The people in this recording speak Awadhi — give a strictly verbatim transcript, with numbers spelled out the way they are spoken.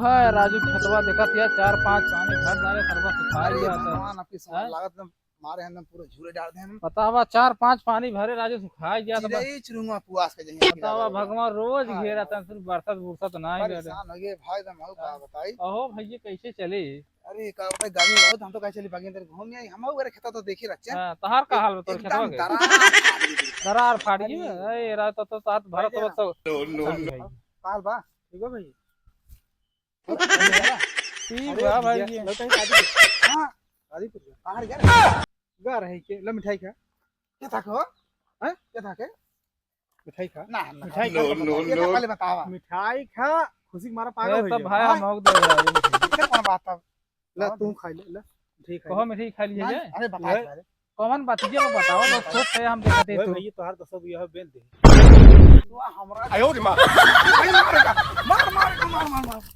हाय राजू, खेतवा देखत या, चार पाँच पानी भर डाले, सरवा सुखाई अरे गया था। भगवान, आपकी समझ हैं? लागत एकदम मारे हैं, एकदम पूरा झूरे डाल दे हम। बतावा, चार पाँच पानी भरे राजू, सुखाई गया था बस। चिड़ई चुरुंगा पुआस के जइहें बतावा, भगवान रोज हाँ, घेरा हाँ। था, सिर्फ बरसत बुरसत ना ही परेशान हो गए भाई, एकदम हो का बताई। अहो भैया, कैसे चले? अरे का बताई, गर्मी बहुत, हम तो कहे चली बागी अंदर घूम आई, हम अरे खेता तो देखी रच्चे। हाँ, तहार का हाल बा तोर एकदम खेतवा के? दरार फाड़ गई। दरार फाड़ गई। अरे। अरे, रात तो, तो साथ भरत भाई वक्त तो। No, no, अच्छा, no। भाई। का हाल बा? ठीक बा भाई? ठीक अरे बा भाई भैया, ये। लौटा ही शादी के। हाँ, शादी के। बाहर गया रहे? गा रहे के, ला मिठाई खा। के था को? हैं? के था के? मिठाई खा। ना, ना, मिठाई खा। No, no, ये तो no। पहले बतावा। मिठाई खा, खुशी के मारा पागल ए, हो तो गया। भाई, हाँ? हम मौक दे रहे हैं। ये कौन बात अब? ला, हाँ, तू भाई। खा ले, ला। मिठाई खा कहो ले। मिठाई खा लीजिए। नहीं, अरे बता ए, दे, अरे। कौन बात ये बताओ, तो खुश है हम देखते हैं ओए तू। भैया, तोहार दस रुपया है, बेल दे। तू हमरा आयो रे माँ। भाई, मार का, मार, मार, मार, मार, मार।